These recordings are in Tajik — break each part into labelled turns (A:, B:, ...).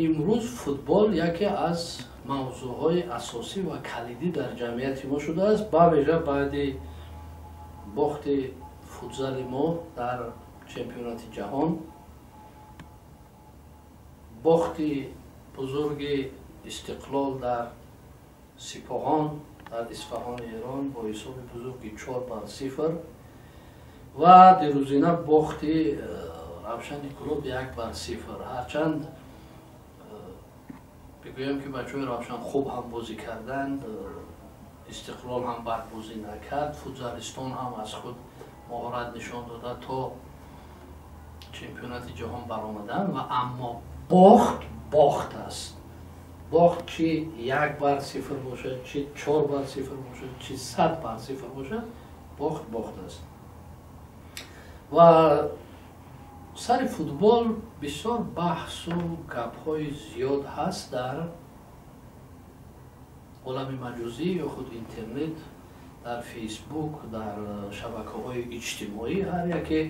A: Имрӯз футбол яке аз мавзӯъҳои асосӣ ва калидӣ дар ҷамъияти мо шудааст, бавижа баъди бохти футзали мо дар чемпионати ҷаҳон, бохти бузурги Истиқлол дар Сипоҳон дар Исфаҳони Эрон бо ҳисоби бузурги 4-0 ва дирӯзина бохти Равшани Кӯлоб 1-0. Ҳарчанд бигӯям, ки бачаҳои Равшан хуб ҳам бозӣ карданд, Истиқлол ҳам бад бозӣ накард, футзалистон ҳам аз худ маҳорат нишон дода то чемпионати ҷаҳон баромаданд, ва аммо бохт бохт аст. Бохт чи 1-0 бошад, чи 4-0 бошад, чи 100-0 бошад, бохт бохт аст. Ва сари футбол бисёр баҳсу гапҳои зиёд ҳаст дар олами маҷозӣ ё худ интернет, дар Фейсбук, дар шабакаҳои иҷтимоӣ. Ҳар яке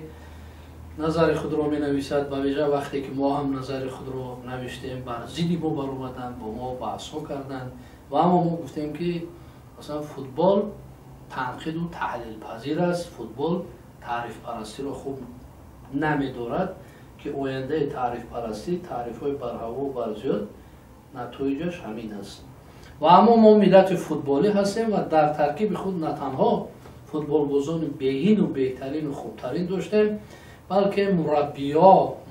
A: назари худро менависад. Ба вижа вақте ки мо ҳам назари худро навиштем, бар зидди мо баромаданд, бо мо баҳсҳо карданд. Ва аммо мо гуфтем, ки масалан футбол танқиду таҳлилпазир аст, футбол таърифпарастиро хуб намедорад, ки ояндаи таърифпарастӣ, таърифҳои барҳаво барзиёд, натоиҷаш ҳамин аст. Ва аммо мо миллати футболӣ ҳастем ва дар таркиби худ на танҳо футболбозони беҳину беҳтарину хубтарин доштем, балки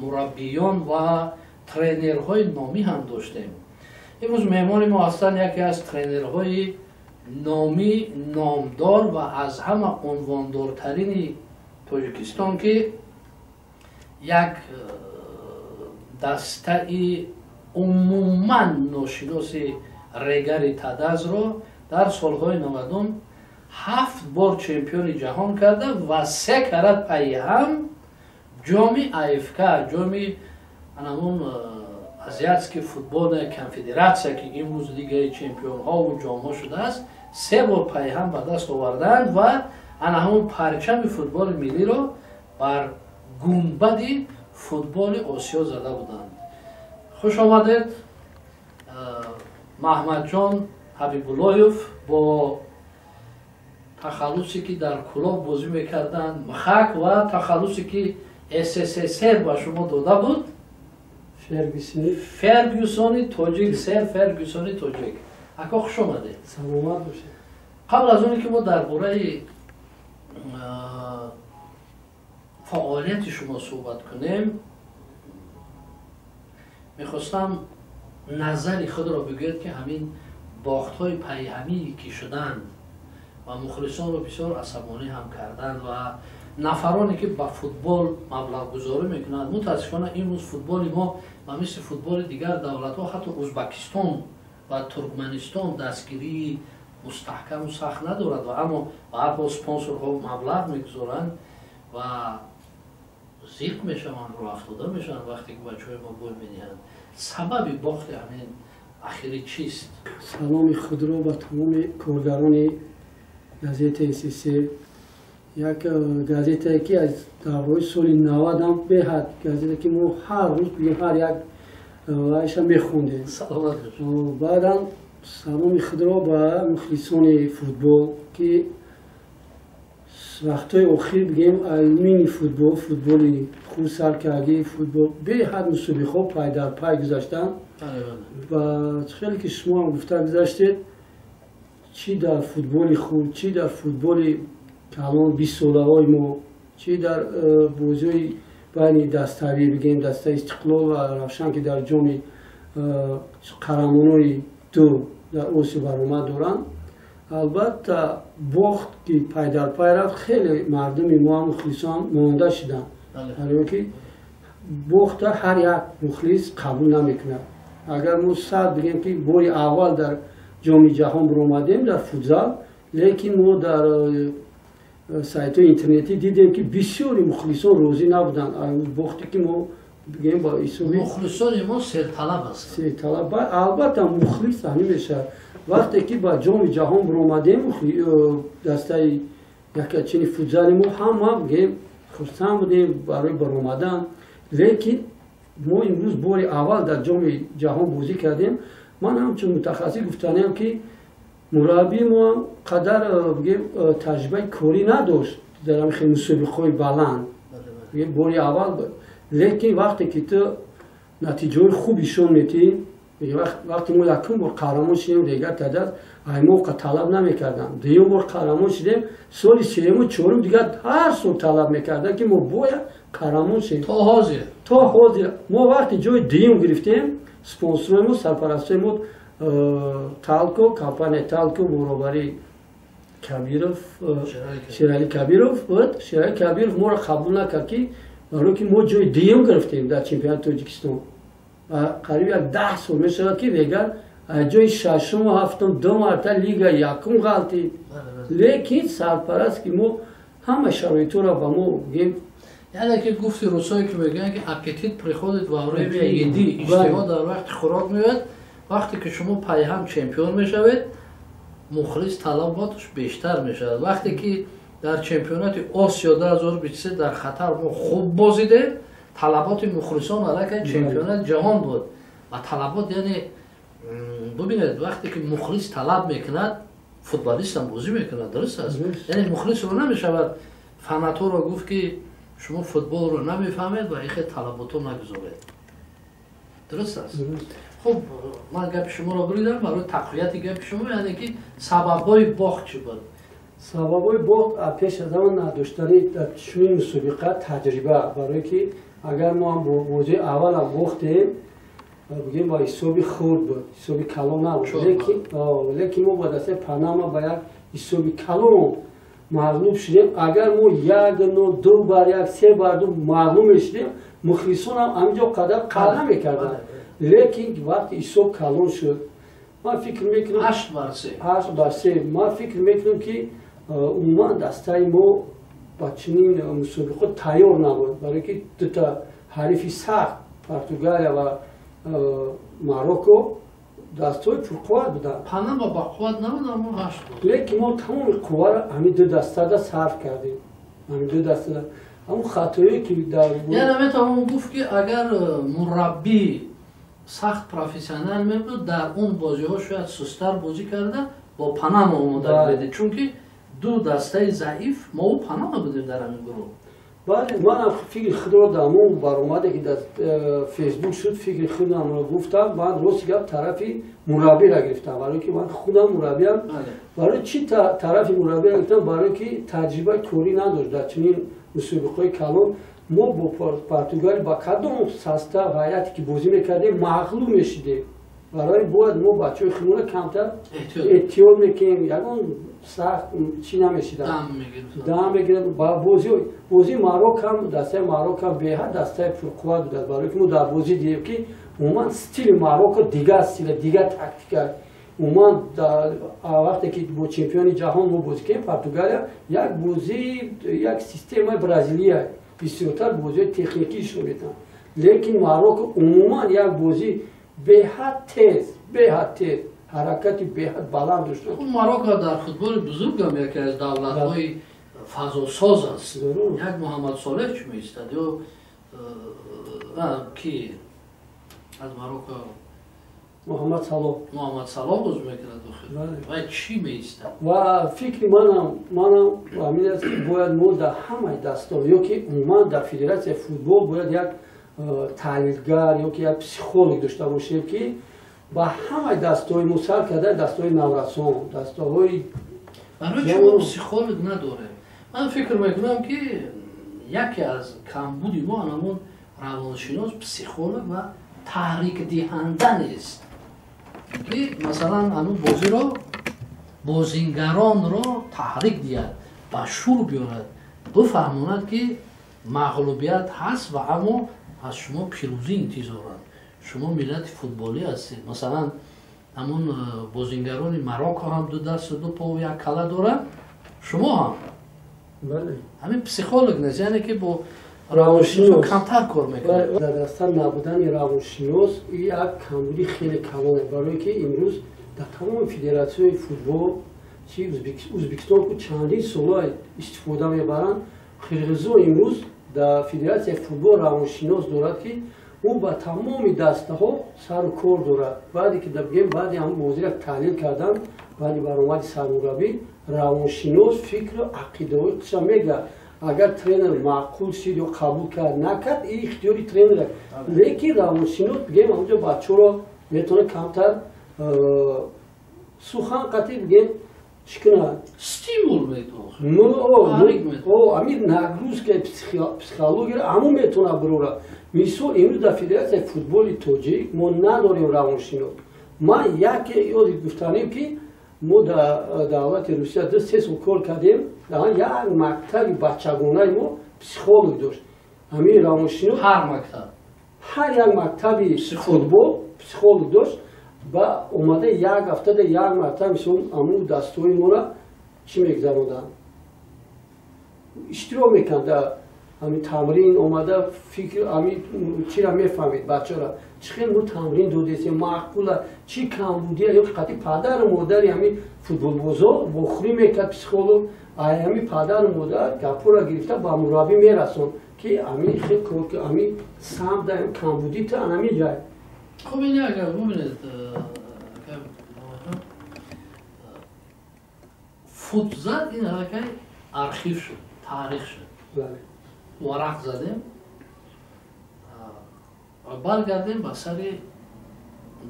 A: мураббиён ва тренерҳои номӣ ҳам доштем. Имрӯз меҳмони мо ҳастанд яке аз тренерҳои номӣ, номдор ва аз ҳама унвондортарини Тоҷикистон, ки як дастаи умуман ношиноси Регари Тадазро дар солҳои 90 ҳафт бор чемпиони ҷаҳон карда ва се карат пайи ҳам ҷоми АФК, ҷоми анамун Азиатский футбольная конфедерация, ки имрӯз Лигаи чемпионҳову ҷомҳо шудааст, се бор пайи ҳам ба даст оварданд ва ана ҳамун парчами футболи миллиро бар гунбади футболи Осиё зада буданд. Хуш омадед, Маҳмадҷон Ҳабибуллоев, бо тахаллусе ки дар Кӯлоб бозӣ мекарданд, Мхак, ва тахаллусе ки СССР ба шумо дода буд, Фергюсони тоҷик, сер Фергюсони тоҷик. Ако, хуш омадед.
B: Саломат бошед.
A: Қабл аз оне ки мо дар бораи фаъолияти шумо суҳбат кунем, мехостам назари худро бигӯед, ки ҳамин бохтҳои пайҳамие ки шуданд ва мухлисонро бисёр асабонӣ ҳам карданд ва нафароне ки ба футбол маблағгузорӣ мекунанд. Мутаассифона, имрӯз футболи мо ба мисли футболи дигар давлатҳо, ҳатто Узбакистон ва Туркманистон, дастгирии мустаҳкаму сахт надорад, ва аммо ба ҳар ҳол спонсорҳо маблағ мегузоранд ва зиқ мешаванд, рӯафтода мешаванд, вақте ки бачаҳои мо бой медиҳанд. Сабаби бохти ҳамин ахирӣ чист?
B: Саломи худро ба тамоми коргарони газетаи СССР, як газетае ки аз давраи соли 90-ам беҳад газета, ки мо ҳар рӯз бигем, ҳар як вайша мехондем. Баъдан саломи худро ба мухлисони футбол, ки вақтҳои охир бигем мини футбол, футболи хурдсаркардии футбол беҳад мусобиқаҳо пай дар пай гузаштанд. Ва хеле ки шумо ҳам гуфта гузаштед, чӣ дар футболи хурд, чӣ дар футболи калон 20-солаҳои мо, чӣ дар бозиҳои байни даставӣ, бигем дастаи Истиқлол ва Равшан, ки дар ҷоми қаҳрамонои ду дар Осиё баромад доранд. Албатта, бохт ки пайдарпай рафт, хеле мардуми мо ҳам, мухлисон монда шуданд, барои ки бохта ҳар як мухлис қабул намекунад. Агар мо сад бигем, ки бори аввал дар ҷоми ҷаҳон баромадем дар футзал, лекин мо дар сайтҳои интернетӣ дидем, ки бисёри мухлисон розӣ набуданд бохте ки мо бигем ба ҳисоби
A: Мухлисони мо серталаб ҳастанд.
B: Серталаб, албатта, мухлис ҳамин мешавад. Вақте ки ба ҷоми ҷаҳон баромадем, дастаи якачини футзали мо, ҳама бигем хурсанд будем барои баромадан, лекин Мо имрӯз бори аввал дар ҷоми ҷаҳон бозӣ кардем. Ман ҳамчун мутахассис гуфтаниям, ки мураббии мо ҳам қадар бигем таҷрибаи корӣ надошт дар ҳамин хел мусобиқаҳои баланд, бори аввал. Лекин вақте ки ту натиҷаҳои хуб ишон метиҳӣ, вақте мо якум бор қаҳрамон шудем, регар тадаз аймоқа талаб намекарданд. Дуюм бор қаҳрамон шудем, соли сеюму чорум дигар ҳар сол талаб мекарданд, ки мо бояд қаҳрамон шем.
A: То ҳозир,
B: то ҳозир мо вақте ҷои дуюм гирифтем, спонсорҳои мо, сарпарастҳои мо, Талко, компания Талко баробари Кабиров, Шерали Кабиров буд. Шерали Кабиров моро қабул накард, ки барое ки мо ҷои дуюм гирифтем дар чемпионати Тоҷикистон. Қариб як 10 сол мешавад, ки Регар ҷои шашуму ҳафтум ду марта лига якум ғалтид, лекин сарпараст ки мо ҳама шароитҳоро ба мо бигем.
A: Яъне ки гуфти русое, ки мегӯянд, ки аппетит приходит во время еды, иштиҳо дар вақти хӯрок меояд. Вақте ки шумо пайҳам чемпион мешавед, мухлис талаботаш бештар мешавад. Вақте ки дар чемпионати Осиё 2023 дар Қатар мо хуб бозидем, талаботи мухлисон аллакай чемпионати ҷаҳон буд. Ва талабот, яъне бубинед, вақте ки мухлис талаб мекунад, футболистам бозӣ мекунад, дуруст аст? Яъне мухлисро намешавад, фанатҳоро гуфт, ки шумо футболро намефаҳмед ва ихе талаботҳо нагузоред, дуруст аст? Хуб, ман гапи шуморо буридам. Барои тақвияти гапи шумо, яъне ки сабабҳои бохт чӣ буд?
B: Сабабҳои бохт пеш аз ҳама надоштани дар чунин мусобиқа таҷриба, барое ки агар мо ҳам бозии аввалам бохтем, бигем, ба ҳисоби хурд буд, ҳисоби калон набуд, лекин мо ба дастаи Панама ба як ҳисоби калон мағлуб шудем. Агар мо 1-0, 2-1, 3-2 мағлуб мешудем, мухлисонам ҳаминҷо қадар қар намекарданд. Лекин вақти ҳисоб калон шуд, ман фикр мекунам
A: 8-3,
B: 8-3, ман фикр мекунам, ки умуман дастаи мо ба чунин мусобиқот тайёр набуд, барое ки дута ҳарифи сахт, Португалия ва Марокко, дастҳои пурқувват буданд.
A: Панама ба қувват набуд, аммо ҳашт буд.
B: Лекин мо тамоми қувваро ҳамин ду дастада сарф кардем, ҳамин ду дастада ҳамун хатое ки дар
A: Яъне метавон гуфт, ки агар мураббӣ сахт профессионал мебуд, дар он бозиҳо шояд сустар бозӣ карда, бо Панама омода гиред, чунки ду дастаи заиф мову Панама будем дар ҳамин гурӯҳ.
B: Бале, манам фикри худро дар ҳамон баромаде, ки дар Фейсбук шуд, фикри худамро гуфтам. Ман рости гап тарафи мураббиро гирифтам, барое ки ман худам мураббиам. Барои чӣ тарафи мураббиро гирифтам? Барое ки таҷрибаи корӣ надошт дар чунин мусобиқаҳои калон. Мо бо Португалия ба кадом состав, ҳайате ки бозӣ мекардем, мағлуб мешидем. Барои бояд мо бачаҳои худмонро камтар эҳтиёт мекунем, ягон сахт чӣ намешидам, дам мегирад. Бозии Марокам, дастаи Марокам беҳад дастаи пурқувват будад, барое ки мо дар бозӣ дидем, ки умуман стили Марокко дигар стила, дигар тактика. Умуман вақте ки бо чемпиони ҷаҳон мо бозӣ кардем, Португалия, як бозии як системаи Бразилия, бисёртар бозиҳои техникӣ ишро метавонад, лекин Марокко умуман як бозӣ беҳад тез, беҳад тез, ҳаракати беҳад баланд дошт.
A: Марокко дар футболи бузургам яке аз давлатҳои фазосоз аст. Як Муҳаммад Солеҳ чӣ меистад ё ки аз Марокко?
B: Муҳаммад Салоҳ.
A: Муҳаммад Салоҳ боз мекунад ва чӣ меистад.
B: Ва фикри манам ҳамин аст, ки бояд мо дар ҳамаи дастҳо ё ки умуман дар федератсияи футбол бояд як таҳлилгар ё ки як психолог дошта бошем, ки ба ҳамаи дастҳои мо, сар карда дастҳои наврасон, дастҳои
A: Барои чӣ мо психолог надорем? Ман фикр мекунам, ки яке аз камбуди мо анамон равоншинос, психолог ва таҳрикдиҳанда нест, ки масалан ҳамун бозиро, бозингаронро таҳрик диҳад, ба шур биёрад, бифаҳмонад, ки мағлубият ҳаст ва аммо аз шумо пирӯзӣ интизоранд, шумо миллати футболӣ ҳастед. Масалан, ҳамун бозингарони Марокко ҳам ду дасту ду пову як кала доранд, шумо ҳам. Ҳамин психолог нест, яъне ки бо
B: равоншинос
A: камтар кор мекунад.
B: Дар даста набудани равоншинос як камбуди хеле калоне, барое ки имрӯз дар тамоми федератсияҳои футбол, чи Узбекистон ку чандин сола истифода мебаранд, қирғизо имрӯз дар федератсияи футбол равоншинос дорад, ки Ӯ ба тамоми дастаҳо сару кор дорад. Баъде ки бигем, баъди ҳам бозиро таҳлил кардан, баъди баромади сармураббӣ, равоншинос фикру ақидаҳои худша мегӯяд. Агар тренер маъқул шид ё қабул кард, накард, ин ихтиёри тренер. Лекин равоншинос, бигем, ҳамҷо бачаҳоро метавонад камтар сухан қатъи, бигем, чӣ кунад?
A: Стимул метавонад.
B: Ами нагрузкаи психологияро ҳамон метавонад бирорад. Мисол, имрӯз дар Федератсияи футболи тоҷик мо надорем равоншинос. Ман яке ёди гуфтанем, ки мо дар давлати Русия 2-3 сол кор кардем, як мактаби бачагонаи мо психолог дошт. Ҳамин равоншинос
A: ҳар мактаб,
B: ҳар як мактаби футбол психолог дошт ва омада як ҳафтада як мартаба, мисол, ҳамун дастҳои моро чӣ мегузаронданд, иштирок мекард дар ҳамин тамрин, омада фикр ҳамин чира мефаҳмид, бачаро чӣ хел мо тамрин додесем, маъқула, чӣ камбудия, ё қатъи падару модари ҳамин футболбозо вохӯрӣ мекард психолог, ай ҳамин падару модар гапҳоро гирифта ба мураббӣ мерасон, ки ҳамин хел кор, ҳамин самт камбудита ҳамин ҷай.
A: Хуб, ин агар бубинед, фут зад, ин аллакай архив шуд, таърих шуд, варақ задем, баргардем ба сари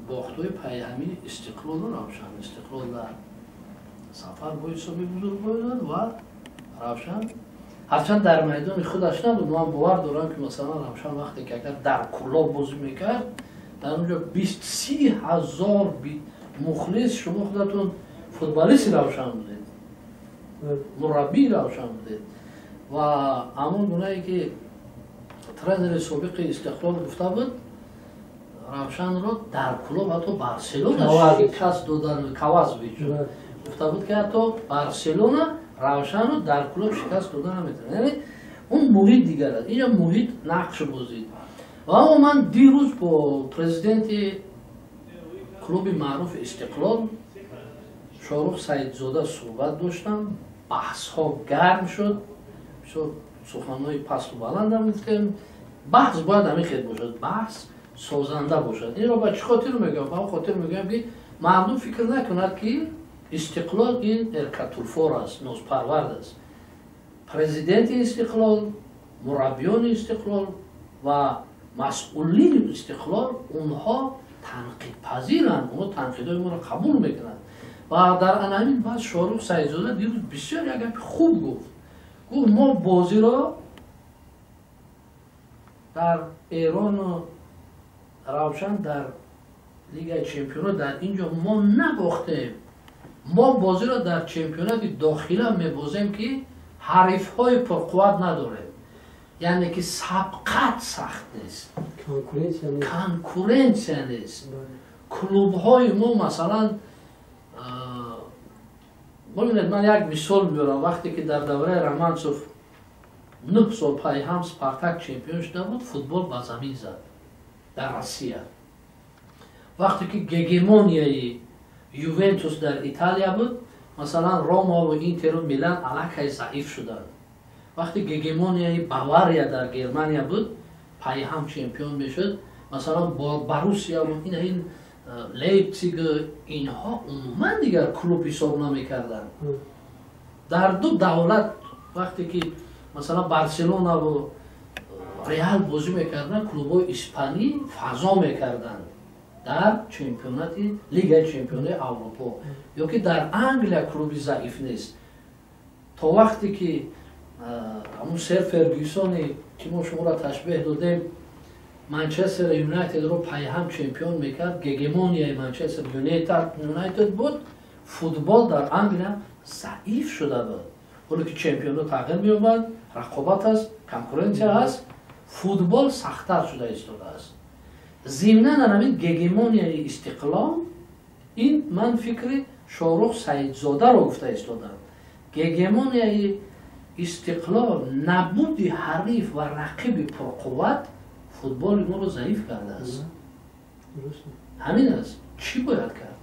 A: бохтҳои пайҳамии Истиқлолу Равшан. Истиқлол дар сафар бо ҳисоби бузург бояд ва Равшан ҳарчанд дар майдони худаш набуд, ман бовар дорам, ки масалан Равшан вақте ки агар дар Кӯлоб бозӣ мекард, дар онҷо 20-30 ҳазор мухлис. Шумо худатон футболисти Равшан будед, мураббии Равшан будед ва ҳамон гунае ки тренери собиқи Истиқлол гуфта буд, Равшанро дар Кӯлоб ҳатто Барселона шикаст додан, Кавазович гуфта буд, ки ҳатто Барселона Равшанро дар Кӯлоб шикаст дода наметавонад. Яъне он муҳит дигар аст, инҷо муҳит нақш бозид. Ва аммо ман дирӯз бо президенти клуби маъруфи Истиқлол Шоҳрух Саидзода суҳбат доштам. Баҳсҳо гарм шуд, бисёр суханҳои пасту баландам гуфтем. Баҳс бояд ҳамин хел бошад, баҳс созанда бошад. Инро ба чӣ хотир мегӯям? Ба он хотир мегӯям, ки мардум фикр накунад, ки Истиқлол ин эркатулфор аст, нозпарвард аст. Президенти Истиқлол, мураббиёни Истиқлол ва масъулини Истиқлол, онҳо танқидпазиранд, онҳо танқидҳои моро қабул мекунанд. Ва дар ана ҳамин баъд Шоҳрух Саидзода дирӯз бисёр як гапи хуб гуфт. Гуфт, мо бозиро дар Эрону Равшан дар Лигаи чемпионот дар ин ҷо мо набохтем, мо бозиро дар чемпионати дохила мебозем, ки ҳарифҳои пурқувват надорем, яъне ки сабқат сахт нест, конкуренсия нест. Клубҳои мо, масалан, бибинед, ман як мисол меорам. Вақте ки дар давраи Романцов 9 сол пайҳам Спартак чемпион шуда буд, футбол ба замин зад дар Россия. Вақте ки гегемонияи Ювентус дар Италия буд, масалан, Ромаву Интеру Милан аллакай заиф шуданд. Вақте гегемонияи Бавария дар Германия буд, пайҳам чемпион мешуд, масалан, Боруссияву ин Лейпсиг, инҳо умуман дигар клуб ҳисоб намекарданд. Дар ду давлат вақте ки масалан Барселонаву Реал бозӣ мекарданд, клубҳои испанӣ фазо мекарданд дар чемпионати Лигаи чемпионои Аврупо. Ё ки дар Англия клуби заиф нест. То вақте ки ҳамун сер Фергюсоне, ки мо шуморо ташбеҳ додем, Манчестер Юнайтедро пайҳам чемпион мекард, гегемонияи Манчестер Юнайтед буд, футбол дар Англия заиф шуда буд. Ҳоло ки чемпионо тағйир меёбад, рақобат аст, конкуренсия ҳаст, футбол сахттар шуда истодааст. Зимнан ҳамин гегемонияи Истиқлол, ин ман фикри Шоҳрух Саидзодаро гуфта истодам, гегемонияи Истиқлол, набуди ҳариф ва рақиби пурқувват футболи моро заиф кардааст. Ҳамин аст. Чӣ бояд кард?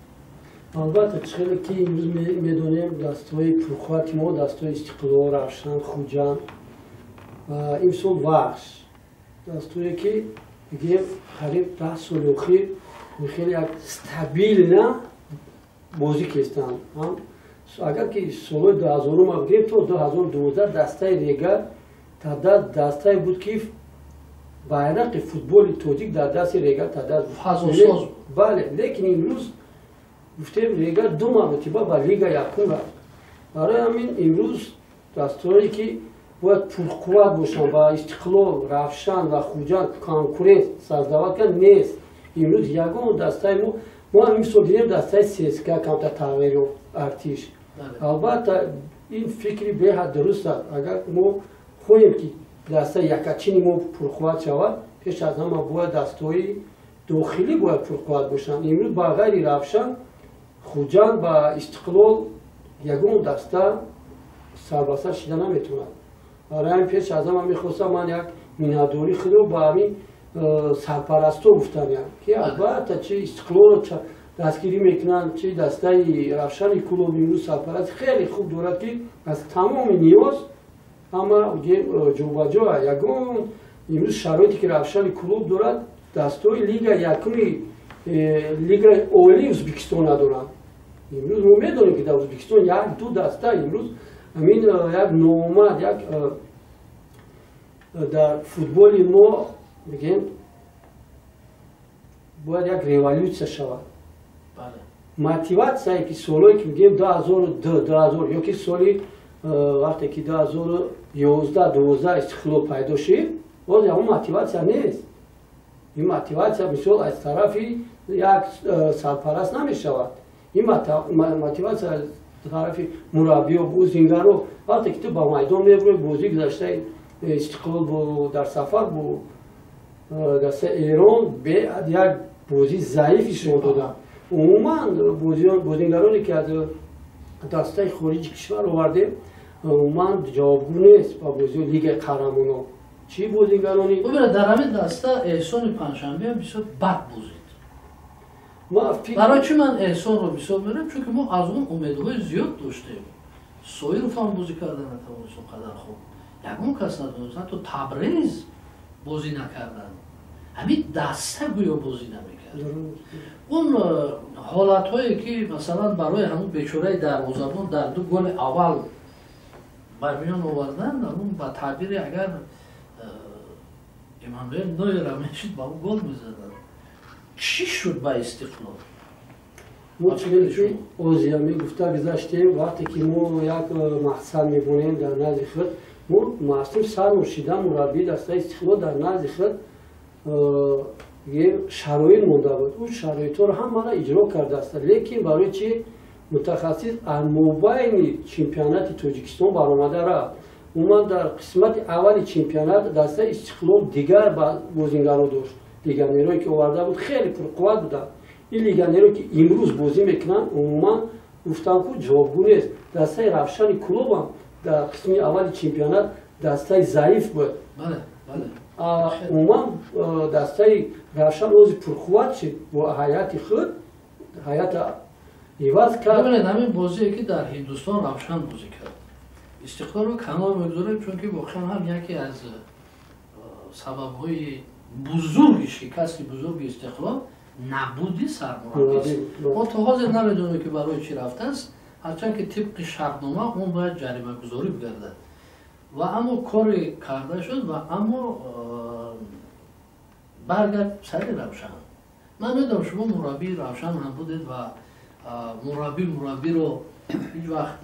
B: Албатта, чӣ хеле ки имрӯз медонем, дастҳои пурқуввати мо дастҳои Истиқлол, Равшан, Хуҷанд ва имсол Вахш, дастҳое ки бигем қариб 10 соли охир хеле як стабилна бозӣ кестанд. Агар ки солҳои 2000 бигирем то 2012 дастаи Регар тадад дастае буд ки байрақи футболи тоҷик дар дасти Регар тадад
A: буд.
B: Бале, лекин имрӯз гуфтем Регар ду маротиба ба лига якум рафт. Барои ҳамин имрӯз дастҳое ки бояд пурқувват бошанд ба Истиқлол, Равшан ва Хуҷанд конкурент создавать кард нест. Имрӯз ягон дастаи мо ҳамин сол дидем дастаи ЦСКА камтар тағйир ёфт, Артиш. Албатта ин фикри беҳад дуруст аст. Агар мо хоҳем ки дастаи якачини мо пурқувват шавад, пеш аз ҳама бояд дастҳои дохилӣ бояд пурқувват бошанд. Имрӯз ба ғайри Равшан, Хуҷанд ба Истиқлол ягон даста сарбасар шида наметавонад. Барои ҳамин пеш аз ҳама мехостам ман як миннатдории худро ба ҳамин сарпарасто гуфтаниям, ки албатта чи Истиқлолро дастгирӣ мекунанд, чи дастаи Равшани Кӯлоб имрӯз сарпараст хеле хуб дорад, ки аз тамоми ниёз ҳама ҷобаҷо. Ягон имрӯз шароите ки Равшани Кӯлоб дорад, дастҳои лига якуми лигаи олии Ӯзбекистон надоранд. Имрӯз мо медонем ки дар Ӯзбекистон як ду даста имрӯз ҳамин як номад, як дар футболи мо бигем бояд як революсия шавад. Мотиватсияе ки солҳое ки мегӯем 2002, 2000 ё ки соли вақте ки 2011, 12 Истиқлол пайдо шид, боз ягон мотиватсия нест. Ин мотиватсия мисол аз тарафи як сарпараст намешавад. Ин мотиватсия аз тарафи мураббиё, бозингаро. Вақте ки ту ба майдон мебурӣ, бозӣ гузаштаи Истиқлол дар сафар бо дастаи Эрон беҳад як бозии заиф нишон доданд. Умуман бозингароне ки аз дастаи хориҷи кишвар овардем, умуман ҷавобгӯ нест ба бозии лигаи қаҳрамонон. Чӣ бозингарони?
A: Бубинед, дар ҳамин даста Эҳсони Панҷшанбе бисёр бад бозид. Барои чӣ ман Эҳсонро бисёр мерам? Чунки мо аз он умедҳои зиёд доштем. Соиров ҳам бозӣ карда натавонист он қадар хуб. Ягон кас надонист, ҳатто Табрез бозӣ накарданд. Ҳамин даста гӯё бозӣ намекард. Он ҳолатҳое ки масалан барои ҳамун бечораи дарвозабон дар ду голи аввал ба миён оварданд, ҳамун ба таъбири агар Эммануэл Нойера мешид, ба ӯ гол мезаданд. Чӣ шуд ба Истиқлол?
B: Мо чунин озия мегуфта гузаштем, вақте ки мо як мақсад мебонем дар назди худ, мо маъсум сармон шида мураббии дастаи Истиқлол дар назди худ шароит монда буд. Ӯ шароитҳоро ҳамаро иҷро кардааст, лекин барои чи мутахассис аз мобайни чемпионати Тоҷикистон баромада рафт. Умуман дар қисмати аввали чемпионат дастаи Истиқлол дигар бозингаро дошт. Легионерое ки оварда буд хеле пурқувват буданд. Ин легионерое ки имрӯз бозӣ мекунанд, умуман гуфтам ку ҷавобгӯ нест. Дастаи Равшани Кӯлобам дар қисми аввали чемпионат дастаи заиф буд. Умуман дастаи Равшан ози пурқувват шид бо ҳайати худ, ҳайата иваз кард.
A: Бибинед, ҳамин бозие ки дар Ҳиндустон Равшан бозӣ кард, Истиқлолро канор мегузорем, чунки воқеан ҳам яке аз сабабҳои бузурги шикасти бузурги Истиқлол набуди сармураббист. Мо то ҳозир намедонем ки барои чӣ рафтааст, ҳарчанд ки тибқи шартнома он бояд ҷаримагузорӣ бигардад. Ва аммо коре карда шуд ва аммо баргард сари Равшан. Ман медонам шумо мураббии Равшан ҳам будед ва мураббиро ҳеҷ вақт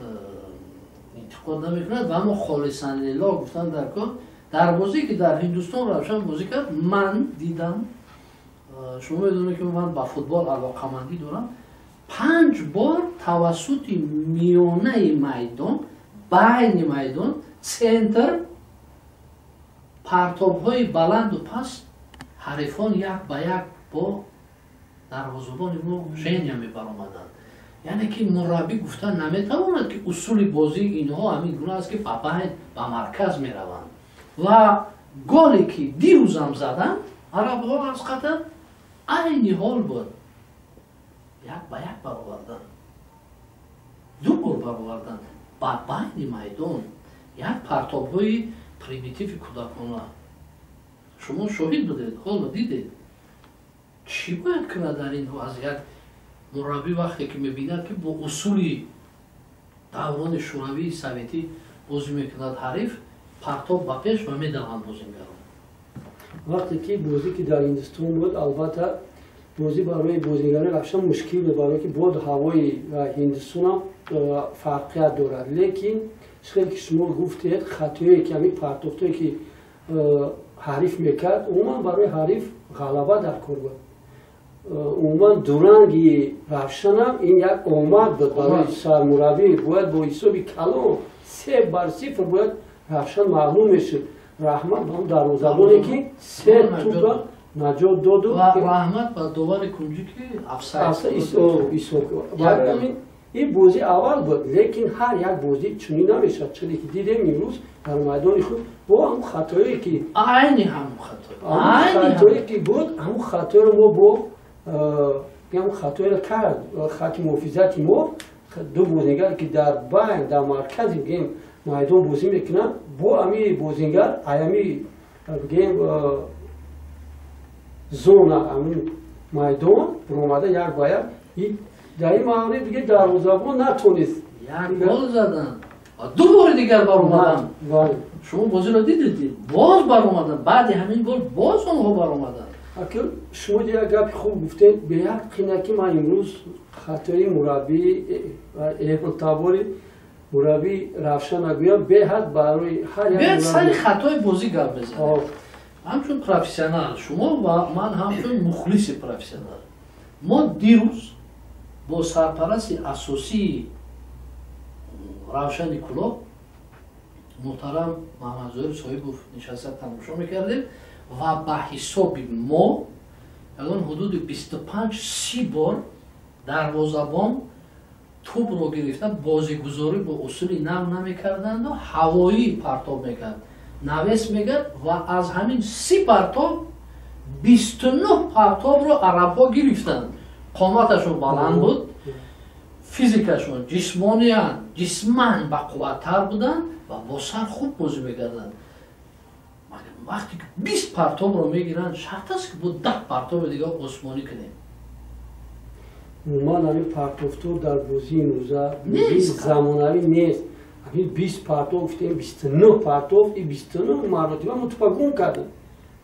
A: интиқод намекунад, ва аммо холисан лиллоҳ гуфтан дар кор, дар бозие ки дар Ҳиндустон Равшан бозӣ кард, ман дидам, шумо медонед ки ман ба футбол алоқамандӣ дорам, 5 бор тавассути миёнаи майдон, байни майдон, центр, партобҳои баланду паст ҳарифон як ба як бо дарвозабони мо Женя мебаромаданд. Яъне ки мураббӣ гуфта наметавонад ки усули бозии инҳо ҳамин гуна аст ки ба байн, ба марказ мераванд. Ва голе ки дирӯзам заданд арабҳо аз Қатар, айни ҳол буд. Як ба як бароварданд, ду бор бароварданд ба байни майдон, як партобҳои примитиви кӯдакона. Шумо шоҳид будед, ҳоло дидед. Чӣ бояд кунад дар ин вазъият мураббӣ вақте ки мебинад, ки бо усули даврони шӯравии советӣ бозӣ мекунад ҳариф, партоб ба пеш ва медаванд бозингарон?
B: Вақте ки бозӣ ки дар Ҳиндустон буд, албатта бозӣ барои бозингарони Равшан мушкил буд, барое ки бод ҳавои Ҳиндустонам фарқият дорад. Лекин хеле ки шумо гуфтед, хатое ки ҳамин партофтое ки ҳариф мекард, умуман барои ҳариф ғалаба дар кор буд. Умуман дуранги Равшанам ин як омад буд барои сармураббӣ. Бояд бо ҳисоби калон 3-0 бояд Равшан мағлуб мешуд. Раҳмат ба он дарвозабоне ки се тӯпа наҷот доду.
A: Раҳмат ба довари кунҷӣ ки офсайд.
B: Ин бозӣ аввал буд, лекин ҳар як бозӣ чунин намешавад. Чизе ки дидем имрӯз дар майдони худ бо ҳамун хатое ки
A: айни ҳамун
B: хатое ки буд, ҳамун хатоеро мо бо ҳамун хатоеро кард хати муҳофизати мо. Ду бозингар ки дар байн, дар маркази бигем майдон бозӣ мекунанд, бо ҳамин бозингар аями бигем зона ҳамин майдон баромада як ба як. Дар ин маврид диге дарвозабон натонист.
A: Як гол заданд ва ду бори дигар баромаданд. Шумо бозиро дидед, боз баромаданд. Баъди ҳамин гол боз онҳо баромаданд.
B: Акил шумо як гапи хуб гуфтед. Бе як қина ки ман имрӯз хатои мураббӣ эҳтабори мураббӣ Равшана гӯям, беҳад барои ҳар як
A: сари хатои бозӣ гап мезанед. Ҳамчун профессионал шумо ва ман ҳамчун мухлиси профессионал, мо дирӯз бо сарпарасти асосии Равшани Кӯлоб муҳтарам Маҳмадзоҳир Соҳибов нишаста тамошо мекардем ва ба ҳисоби мо ягон ҳудуди 25-30 бор дарвозабон тӯбро гирифта бозигузорӣ бо усули нав намекарданду ҳавоӣ партоб мекард, навес мекард ва аз ҳамин 30 партоб 29 партобро арабҳо гирифтанд. Қоматашон баланд буд, физикашон ҷисмониян, ҷисман бақувваттар буданд ва бо сар хуб бозӣ мекарданд. Вақте ки 20 партобро мегиранд, шарт аст ки бо 10 партоби дигар осмонӣ кунем.
B: Умуман ҳамин партофто дар бозии имрӯза бозии замонавӣ нест. Ҳамин 20 партоб гуфтем, 29 партоб, и 29 маротиба мо тӯпа гум кардем.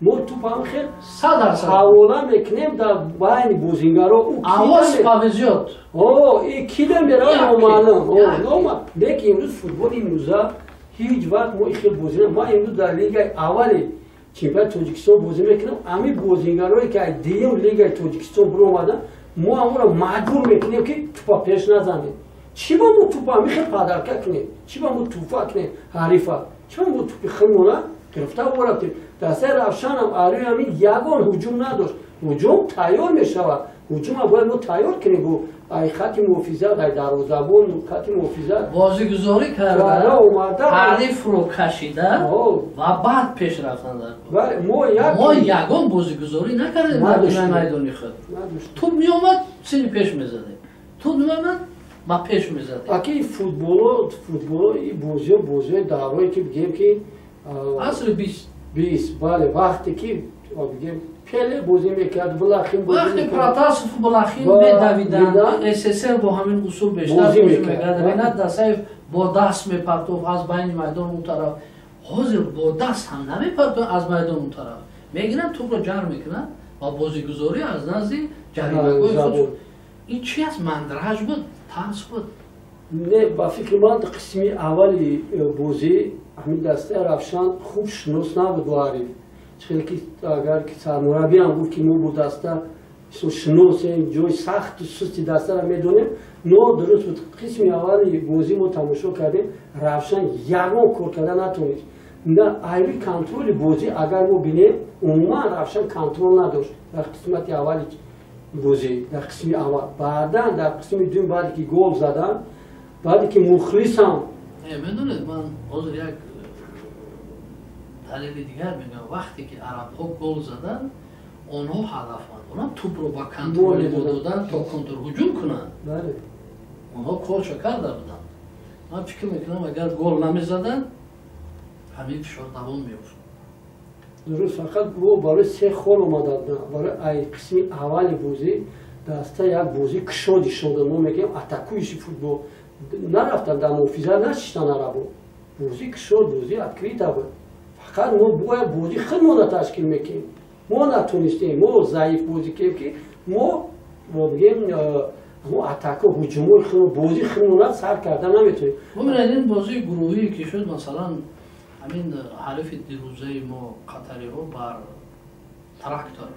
B: Мо тӯпа ҳам хел ҳавола мекунем дар байни бозингаро.
A: Авоз повезёт.
B: И кида мерава номаълум. Лекин имрӯз футболи имрӯза ҳеҷ вақт мо хел бозӣ. Ман имрӯз дар лигаи аввали чемпионати Тоҷикистон бозӣ мекунам. Ҳамин бозингарое ки аз дуюм лигаи Тоҷикистон биромаданд, мо ҳамонро маҷбур мекунем ки тӯпа пеш назанем. Чӣ ба мо тӯпа ҳамин хел падарка кунем? Чӣ ба мо тӯфа кунем ҳарифа? Чӣ ба мо тӯпи хелмона гирифта ворабтем? Дастаи Равшанам алӯи ҳамин ягон ҳуҷум надошт. Ҳуҷум тайёр мешавад. Ҳуҷума бояд мо тайёр кунем бо ай хати муҳофизат, ай дарвозабон, хати муҳофизат.
A: Бозигузорӣ карда, ҳарифро кашида ва баъд пеш рафтан дар кор. Мо ягон бозигузорӣ накардем дар нимаи майдони худ. Тӯб меомад, сини пеш мезадем. Тӯб меомад, ба пеш мезадем.
B: Аки футболо, и бозиҳо, бозиҳои даврое ки бигем ки
A: асри 20.
B: 20, бале, вақте ки бигем Пеле бозӣ мекард, Блахин бозӣ
A: мекард. Вақте Протасов, Блахин медавиданд, СССР бо ҳамин усул бештар бозӣ мекард. Ренат Дасаев бо даст мепартофт аз байни майдон он тараф. Ҳозир бо даст ҳам намепартофт аз майдон он тараф. Мегиранд, тӯпро ҷар мекунанд ва бозигузорӣ аз назди ҷаримагоҳи худ. Ин чи аст? Мандраж буд, тарс буд?
B: Не, ба фикри ман қисми аввали бозӣ ҳамин дастаи Равшан хуб шинос набуд бо ҳариф. Хеле ки агар ки сармураббиам гуфт ки мо бо даста шиносем, ҷои сахту сусти дастаро медонем, нодуруст буд. Қисми аввали бозӣ мо тамошо кардем, Равшан ягон кор карда натонист. На айби контроли бозӣ агар мо бинем, умуман Равшан контрол надошт дар қисмати аввали бозӣ, дар қисми аввал. Баъдан дар қисми дуюм баъде ки гол заданд, баъде ки мухлисам
A: медонед, ман ҳозир як далели дигар мегӯям. Вақте ки арабҳо гол заданд, онҳо ҳадафманд, онҳо тӯпро ба контроли мо доданд то контрҳуҷум кунанд. Онҳо коршо карда буданд. Ман фикр мекунам, агар гол намезаданд, ҳамин фишор давом меёфт.
B: Дуруст, фақат мо барои се хол омаданд. Барои ай қисми аввали бозӣ даста як бозӣ кушоди шуда, мо мегӯем атакующий футбол. Нарафтан дар муҳофизат, нашиштан арабо. Бозӣ кушод, бозӣ открыто буд. Фақат мо бояд бозӣ худмонро ташкил мекунем. Мо натонистем, мо заиф бозӣ кардем, ки мо бигем мо атака, ҳуҷумои худмон, бозии худмонро сар карда наметавонем.
A: Бубинед, ин бозии гурӯҳие ки шуд, масалан ҳамин ҳарифи дирӯзаи мо қатариҳо бар Трактор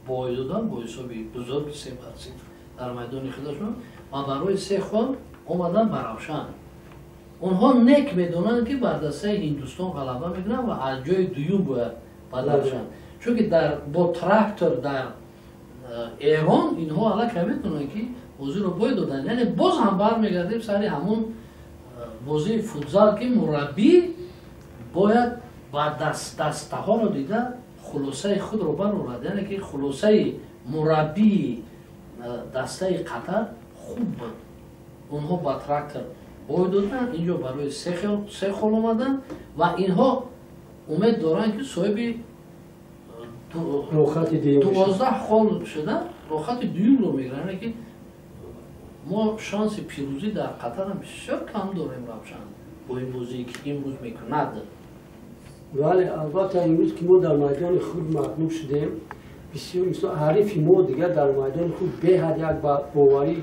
A: бой додан бо ҳисоби бузурги 3-0 дар майдони худашон ва барои се хол омадан ба Равшан. Онҳо нек медонанд, ки бар дастаи Ҳиндустон ғалаба мекунанд ва аз ҷои дуюм бояд бадал шаванд, чунки бо Трактор дар Эрон инҳо аллакай медонанд, ки бозиро бой доданд. Яъне боз ҳам бармегардем сари ҳамун бозии футзал, ки мураббӣ бояд ба дастаҳоро дида хулосаи худро барорад. Яъне ки хулосаи мураббии дастаи Қатар хуб буд. Онҳо ба Трактор бой доданд, инҷо барои се хол омаданд ва инҳо умед доранд, ки соҳиби 12 хол шуда рохати дуюмро мегиранд. Яъне ки мо шанси пирӯзӣ дар Қатарам бисёр кам дорем, Равшан, бо ин бозие ки имрӯз мекунад.
B: Бале, албатта, имрӯз ки мо дар майдони худ мағлуб шудем, бисёр мисол ҳарифи мо дигар дар майдони худ беҳад як боварӣ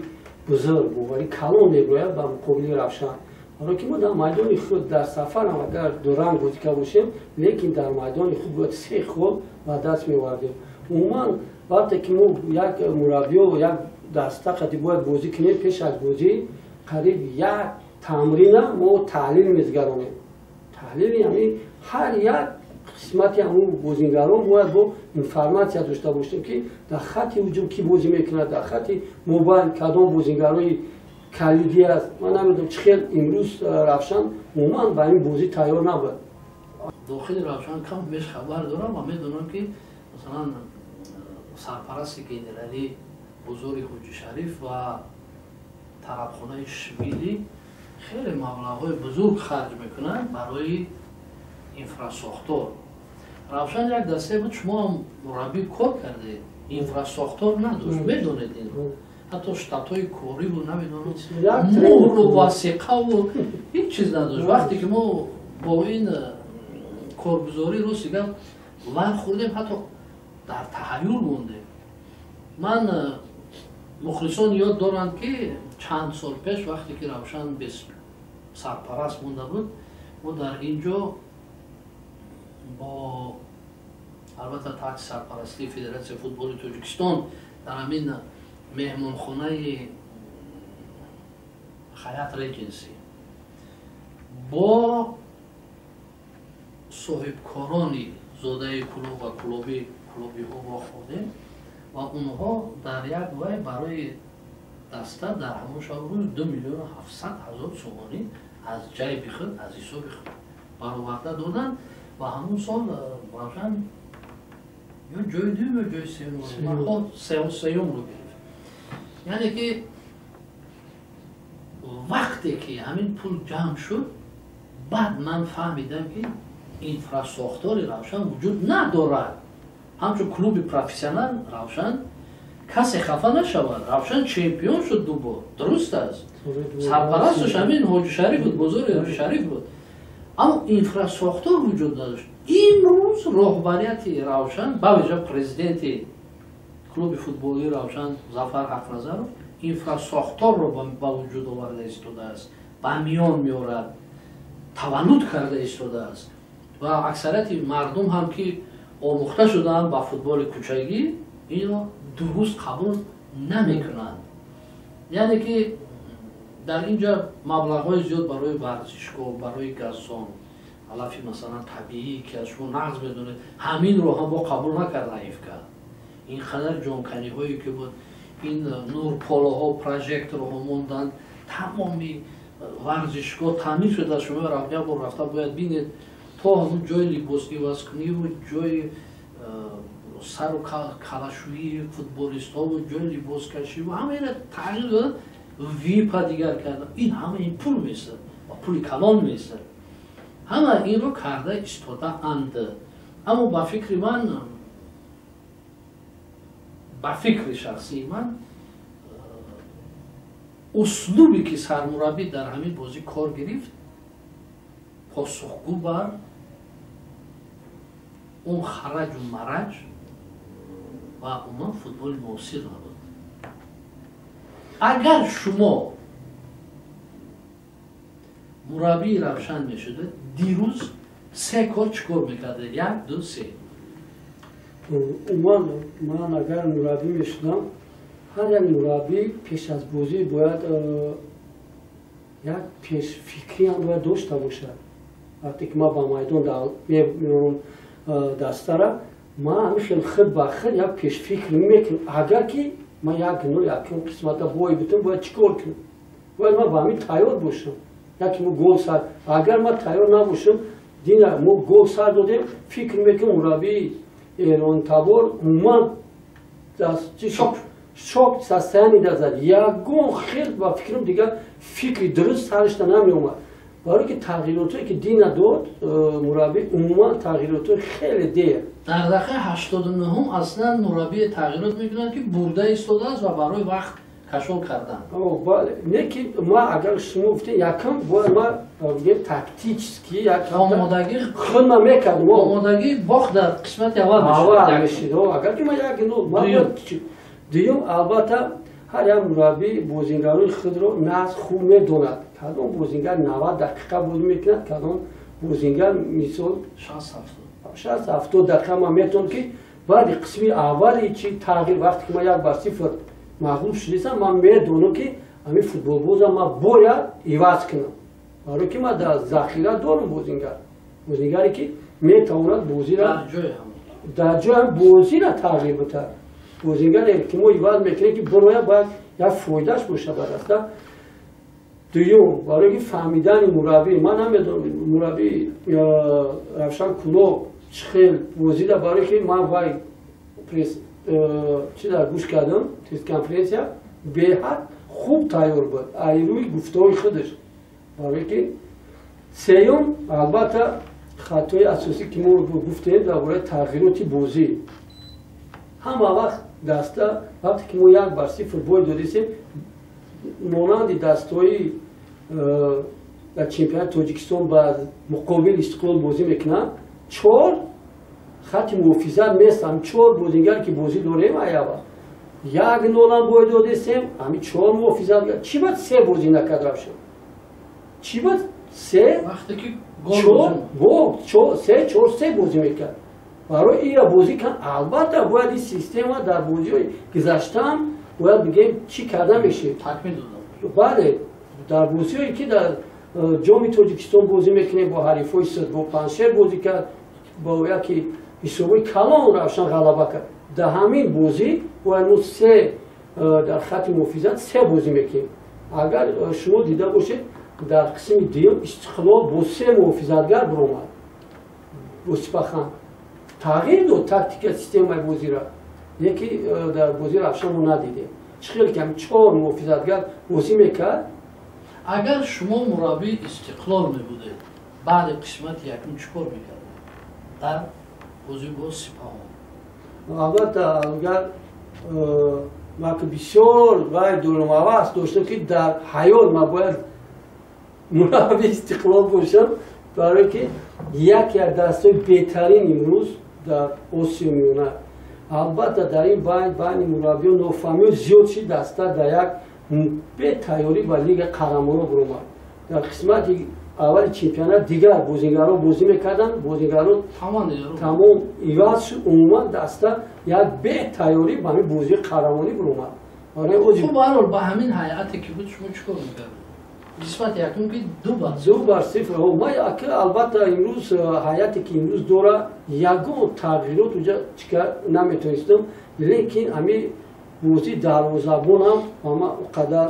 B: бузург, боварӣ калон меброяд ба муқобили Равшан. Барои ки мо дар майдони худ, дар сафарам агар дуранг бозӣ карда бошем, лекин дар майдони худ бояд се хол ба даст меовардем. Умуман вақте ки мо як мураббиё, як даста қати бояд бозӣ кунем, пеш аз бозӣ қариб як тамрина мо таҳлил мезгаронем. Таҳлил яъне ҳар як қисмати ҳамун бозигарон бояд бо информатсия дошта бошем, ки дар хатти ҳуҷум кӣ бозӣ мекунад, дар хатти мобайн кадом бозигарои калидӣ аст. Ман намедонам, чӣ хел имрӯз Равшан умуман ба ин бозӣ тайёр набуд.
A: Дохили Равшан кам беш хабар дорам ва медонам, ки масалан сарпарасти генералӣ Бозори Ҳоҷи Шариф ва тарабхонаи Швили хеле маблағҳои бузург харҷ мекунанд барои инфрасохтор. Равшан як дастае буд, шумо ҳам мураббӣ кор кардед, инфрасохтор надошт, медонед инро. Ҳатто штатҳои кориву намедонам муҳру васиқаву ҳеҷ чиз надошт. Вақте ки мо бо ин коргузорӣ, рости гап, вархӯрдем, ҳатто дар таҳайюр мондем. Ман мухлисон ёд доранд, ки чанд сол пеш, вақте ки Равшан бесарпараст монда буд, мо дар ин ҷо бо албатта таҳти сарпарастии Федератсияи футболи Тоҷикистон дар ҳамин меҳмонхонаи Хаят Реҷенси бо соҳибкорони зодаи Кӯлоб ва кӯлобиҳо вохӯрдем ва онҳо дар як вай барои даста дар ҳамон шабу рӯз 2 700 000 сомонӣ аз ҷайби худ, аз ҳисоби худ бароварда доданд. Ва ҳамон сол Равшан ё ҷои дуюм, ё ҷои сеюмро гирифт. Яъне ки вақте ки ҳамин пул ҷамъ шуд, баъд ман фаҳмидам, ки инфрасохтори Равшан вуҷуд надорад ҳамчун клуби профессионал. Равшан, касе хафа нашавад, Равшан чемпион шуд ду бор, дуруст аст, сарпарасташ ҳамин Ҳоҷи Шариф буд, Бозори Ҳоҷи Шариф буд, аммо инфрасохтор вуҷуд надошт. Имрӯз роҳбарияти Равшан, бавижа президенти клуби футболии Равшан Зафар Ҳақназаров, инфрасохторро ба вуҷуд оварда истодааст, ба миён меорад, таваллуд карда истодааст. Ва аксарияти мардум ҳам, ки омӯхта шудаанд ба футболи кӯчагӣ, инро дуруст қабул намекунанд. Яъне ки дар ин ҷо маблағҳои зиёд барои варзишгоҳ, барои газон, алафи масалан табиӣ, ки аз шумо нағз медонед, ҳаминро ҳам бо қабул накард АФК. Ин қадар ҷонканиҳое ки буд, ин нурполоҳо, прожекторҳо монданд, тамоми варзишгоҳ таъмир шуда. Шумо як бор рафта бояд бинед, то ҳамун ҷои либосивазкуниву ҷои сару калашӯии футболистҳову ҷои либоскашиву ҳама ина тағйир доданд, випа дигар карда. Ин ҳама ин пул месад ва пули калон месад. Ҳама инро карда истодаанд. Аммо ба фикри ман, ба фикри шахсии ман, услубе ки сармураббӣ дар ҳамин бозӣ кор гирифт, посухгӯ бар он хараҷу мараҷ ва умуман футболи муосир набуд. Агар шумо мураббии Равшан мешудед, дирӯз се кор чӣ кор мекардед? Як, ду, се.
B: Умуман ман агар мураббӣ мешудам, ҳар як мураббӣ пеш аз бозӣ бояд як пешфикриам бояд дошта бошад. Вақте ки ман ба майдон меорам дастара, ман ҳамин хел худ ба худ як пешфикр мекунам. Агар ки ман як нол якум қисмата бой битам, бояд чӣ кор кунам? Бояд ман ба ҳамин тайёр бошам. Яке мо гол сар, агар ман тайёр набошам, дина мо гол сар додем, фикр мекунам мураббии эронтабор умуман шок состояние дазад. Ягон хел ба фикрам дигар фикри дуруст сарашта намеомад. Барои ки тағйиротое ки дина дод мураббӣ, умуман тағйиротои хеле дер.
A: Дар дақиқаи 89-ум аслан мураббие тағйирот мекунад, ки бурда истодааст ва барои вақт кашол кардан.
B: Бале, не ки ма агар шумо гуфтед, якум бояд ма бигем тактически як
A: омодагӣ
B: худ ма мекардам.
A: Омодагӣ бохт дар қисмати аввал
B: мешид. Агар ки ма як нол, дуюм, албатта ҳар як мураббӣ бозингарони худро нағз хуб медонад. Кадом бозингар 90 дақиқа бозӣ мекунад, кадом бозингар мисол 60-70 дақиқа. Ман метавонам ки баъди қисми аввали чи тағйир, вақте ки ман 1-0 мағлуб шудисам, ман медонам ки ҳамин футболбоза ман бояд иваз кунам, барои ки ман дар захира дорам бозингар, бозингаре ки метавонад бозира дар ҷои бозира тағйир битад. Бозингаре ки мо иваз мекунем, ки бирояд, бояд як фоидааш боша ба даста. Дуюм, барои ки фаҳмидани мураббӣ, ман намедонам мураббии Равшан Кулоб чӣ хел бозида, барои ки ман вай пресс чӣ дар гӯш кардам, пресс-конференсия, беҳад хуб тайёр буд ай рӯи гуфтаҳои худаш. Барои ки сеюм, албатта хатои асосӣ ки мо гуфтем дар бораи тағйироти бозӣ. Ҳама вақт даста вақте ки мо 1-0 бой додисем, монанди дастҳои дар чемпионати Тоҷикистон ба муқобили Истиқлол бозӣ мекунанд, 4 хати муҳофизат местам, 4 бозингар ки бозӣ дорем, аява 1-0 бой додисем, ҳамин 4 муҳофизатгар чӣ бад се бозӣ накард Равшан? Чӣ бад се се чор се бозӣ мекард? Барои ира бозӣ кан, албатта бояд ин система дар бозиҳои гузаштаам бояд бигем чӣ карда мешид. Бале, дар бозиҳое ки дар ҷоми Тоҷикистон бозӣ мекунем бо ҳарифҳои сид, бо Паншер бозӣ кард, бо яке ҳисобҳои калон Равшан ғалаба кард. Дар ҳамин бозӣ бояд мо се дар хати муҳофизат се бозӣ мекунем. Агар шумо дида бошед, дар қисми дуюм Истиқлол бо се муҳофизатгар биромад, бо Сипахан тағйир дод тактика системаи бозира, яке дар бозии Равшан мо надидем. Чӣ хеле кам 4 муҳофизатгар бозӣ мекард.
A: Агар шумо мураббии Истиқлол мебудед, баъди қисмати якум чӣ кор мекардед дар бозӣ бо Сипаҳон?
B: Албатта агар ман ки бисёр вай дурумавас доштам, ки дар ҳаёт ман бояд мураббии Истиқлол бошам, барое ки яке аз дастҳои беҳтарин имрӯз дар Осиёи Миёна. Албатта дар ин байни мураббиён нофаҳмиҳо зиёд шид, даста дар як бетайёрӣ ба Лига қаҳрамонон биромад. Дар қисмати аввали чемпионат дигар бозингарон бозӣ мекарданд, бозингарон тамом иваз шуд, умуман даста як бетайёрӣ ба ҳамин бозии қаҳрамонӣ биромад.
A: Хуб, баҳрҳол ба ҳамин ҳайате ки буд шумо чӣ кор мекардед? Қисмати якум ки
B: 2-0. Ман албатта имрӯз ҳайате ки имрӯз дора, ягон тағйирот уҷа чика наметонистам, лекин ҳамин бозии дарвозабонам ба ман он қадар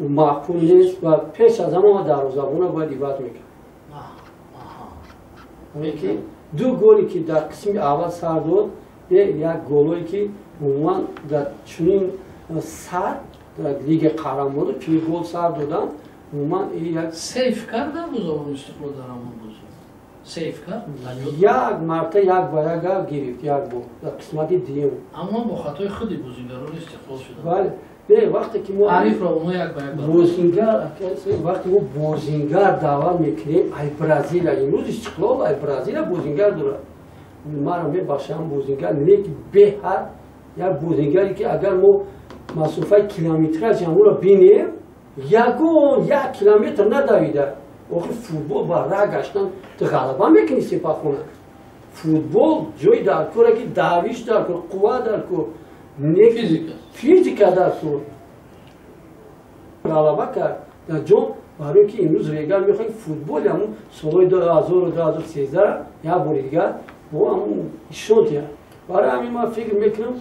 B: маъқул нест ва пеш аз ҳама ман дарвозабонам бояд иваз мекард. Ки ду голе ки дар қисми аввал сар дод, як голое ки умуман дар чунин сар дар Лигаи қаҳрамонон чунин гол сар додан умуман як
A: сейф карда дарвозабон Истиқлол дар ҳамон бозӣ. Сейф кард.
B: Як марта як ба як гирифт, як бор дар қисмати дуюм.
A: Аммо бо хатои худи бозигарони Истиқлол шуданд.
B: Бале. Не, вақте ки мо
A: ҳарифро онҳо як ба як
B: бозингар, вақте мо бозингар даъват мекунем ай Бразилия, имрӯз Истиқлол ай Бразилия бозингар дорад. Маро мебахшам, бозингар не ки беҳад як бозингаре ки агар мо масофаи километраж ҳамонро бинем, ягон як километр надавида. Охир футбол ба ра гаштан ту ғалаба мекунӣ сепахона. Футбол ҷои дар кора ки давиш дар кор, қувва дар кор, физика дар кор. Ғалаба кард дар ҷом, барои ки имрӯз Регар мехоҳад футболи ҳамун солҳои 2013 як бори дигар бо ҳамун ишон диҳад. Барои ҳамин ман фикр мекунам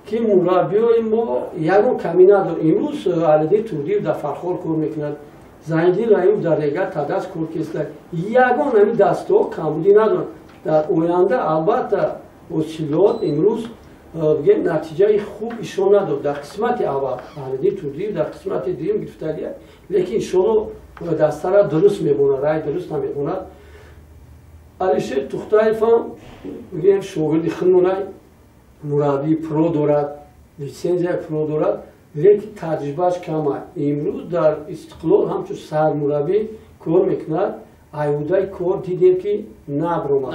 B: ки мураббиёи мо ягон камӣ надорад. Имрӯз Алидин Турдиев дар Фархор кор мекунад, Зайниддин Раимов дар Регар Тадас кор кеста. Ягон ҳамин дастҳо камбудӣ надоранд. Дар оянда албатта Осилот имрӯз бигем натиҷаи хуб ишон надод дар қисмати аввал. Алидин Турдиев дар қисмати дуюм гирифтагия, лекин иншоалло дастара дуруст мебонад, рай дуруст намебонад. Алишер Тухтаев ҳам бигем шогирди худмонай, мураббии про дорад, литсензияи про дорад, лекин таҷрибааш кам аст. Имрӯз дар Истиқлол ҳамчун сармураббӣ кор мекунад, айудаи кор дидем ки набаромад.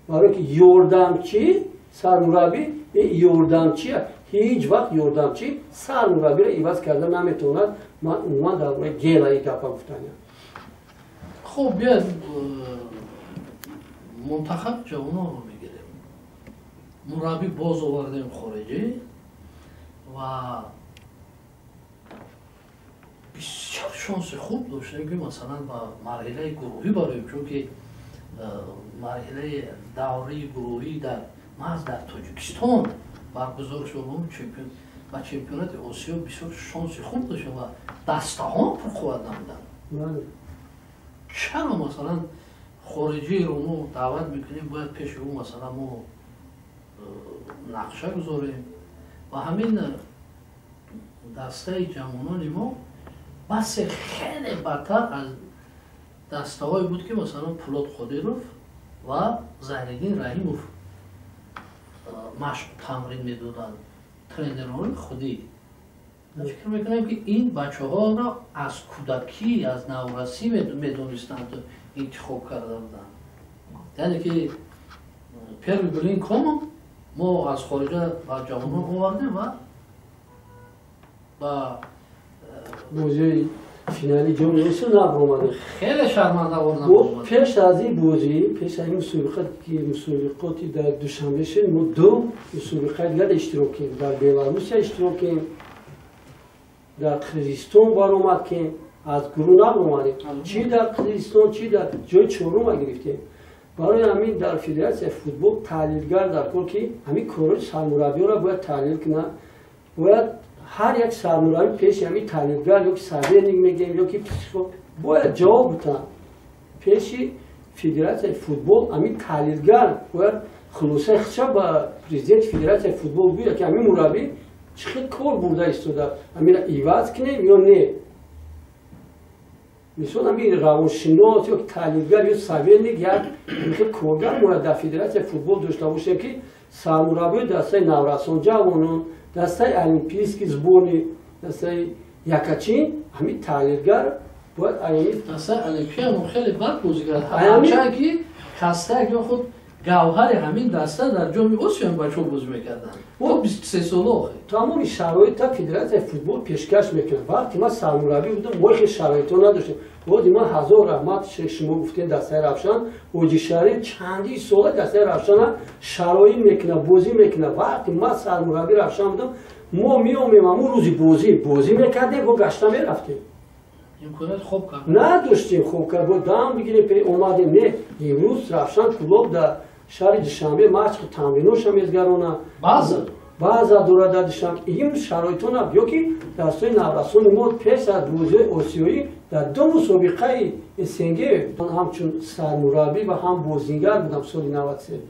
B: Барои ки ёрдамчӣ сармураббӣ ёрдамчи ҳеҷ вақт ёрдамчӣ сармураббиро иваз карда наметавонад. Ман умуман дар бораи гела ин гапа гуфтаням.
A: Хуб, биёед мунтахаб ҷавононро мегирем. Мураббӣ боз овардем хориҷӣ ва бисёр шонси хуб доштем ки масалан ба марҳилаи гурӯҳӣ бароем, чунки марҳилаи давраи гурӯҳӣ дар маҳз дар Тоҷикистон баргузор шуд. Ба чемпионати Осиё бисёр шонси хуб доштем ва дастаҳо пурқувват набуданд. Чаро масалан хориҷиро мо даъват мекунем, бояд пеши ӯ масалан мо нақша гузорем? Ва ҳамин дастаи ҷавонони мо басе хеле бадтар аз дастаҳое буд ки масалан Пулод Қодиров ва Зайниддин Раҳимов машқ тамрин медоданд, тренерҳои худӣ. Фикр мекунам ки ин бачаҳоро аз кӯдакӣ, аз наврасӣ медонистанд, интихоб карда буданд. Яъне ки первый блин комом мо аз хориҷа ба ҷавонон овардем ва ба
B: бозии финали ҷоми Осиё набаромадем.
A: Хеле шармандавор набаромадем.
B: Пеш аз ин бозӣ, пеш аз ин мусобиқа ки мусобиқоти дар Душанбе шуд, мо ду мусобиқаи дигар иштирок кардем. Дар Беларусия иштирок кардем, дар Қирғизистон баромад кардем, аз гурӯҳ набаромадем. Чи дар Қирғизистон, чи дар ҷои чорум гирифтем. Барои ҳамин дар федератсияи футбол таҳлилгар дар кор ки ҳамин корҳои сармураббиёро бояд таҳлил кунад. Бояд ҳар як сармураббӣ пеши ҳамин таҳлилгар ё ки советник мегӯем ё ки психолог бояд ҷавоб битаҳад. Пеши федератсияи футбол ҳамин таҳлилгар бояд хулосаи худша ба президенти федератсияи футбол гӯяд ки ҳамин мураббӣ чӣ хел кор бурда истода, ҳаминро иваз кунем ё не. Мисол ҳамин равоншинос ё таҳлилгар ё советник як хел коргар бояд дар федератсияи футбол дошта бошем ки сармураббиёи дастаи наврасон, ҷавонон, дастаи олимпийский сборный, дастаи якачин, ҳамин таҳлилгар бояд
A: дастаи олимпия хеле бад бозӣ кард. Ҳарчанд ки кастак ё худ гавҳари ҳамин даста дар ҷоми Осиё бачаҳо бозӣ мекарданд. Мо 23 сола охир.
B: Тамоми шароита федератсияи футбол пешкаш мекунад. Вақте ман сармураббӣ будам, мо хел шароитҳо надоштем. Бози ман ҳазор раҳмат шумо гуфтем дастаи Равшан, Ҳоҷи Шариф чандин сола дастаи Равшана шароит мекунад, бозӣ мекунад. Вақте ман сармураббии Равшан будам, мо меомем ҳамун рӯзи бозӣ, бозӣ мекардем, бо гашта мерафтем.
A: Имконият хоб кард
B: надоштем, хоб кард, бо дам бигирем, омадем. Не, имрӯз Равшан клуб дар шаҳри Душанбе машқи тамриноша мезгаронад. Баъза дорад дар Душанбе. Ин шароитҳо набуд. Ё ки дастҳои наврасони мо пеш аз бозиҳои осиёӣ дар ду мусобиқаи СНГ ман ҳамчун сармураббӣ ва ҳам бозингар будам соли 93.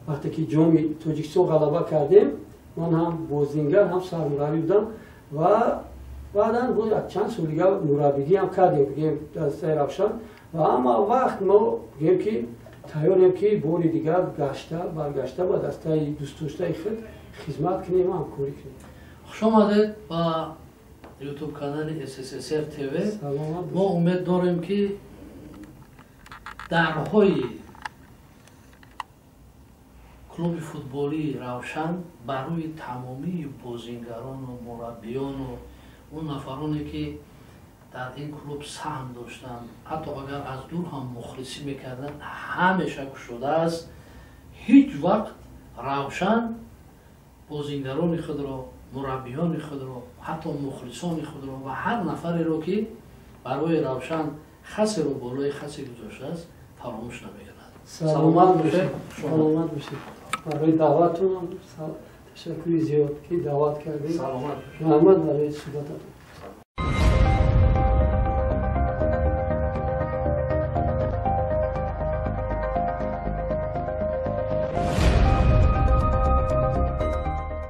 B: Вақте ки ҷоми Тоҷикистон ғалаба кардем, ман ҳам бозингар, ҳам сармураббӣ будам ва баъдан боз чанд сол дигар мураббигӣ ҳам кардем, бигем дастаи Равшан. Ва ҳама вақт мо бигем ки Тайёрем, ки бори дигар гашта баргашта ба дастаи дӯстдоштаи худ хизмат кунем, ҳамкорӣ кунем.
A: Хуш омадед ба ютуб канали СССР ТВ. Мо умед дорем, ки дарҳои клуби футболии «Равшан» барои тамомии бозингарону мураббиёну он нафароне, ки дар ин клуб саҳм доштанд, ҳатто агар аз дур ҳам мухлисӣ мекарданд, ҳамеша кушодааст. Ҳеҷ вақт «Равшан» бозингарони худро, мураббиёни худро, ҳатто мухлисони худро ва ҳар нафареро, ки барои «Равшан» хасеро болои хасе гузоштааст, фаромӯш намекунад.
B: Саломат бошед, саломат бошед. Барои даъватон ташаккури зиёд, ки даъват кардед. Раҳмат барои суҳбататон.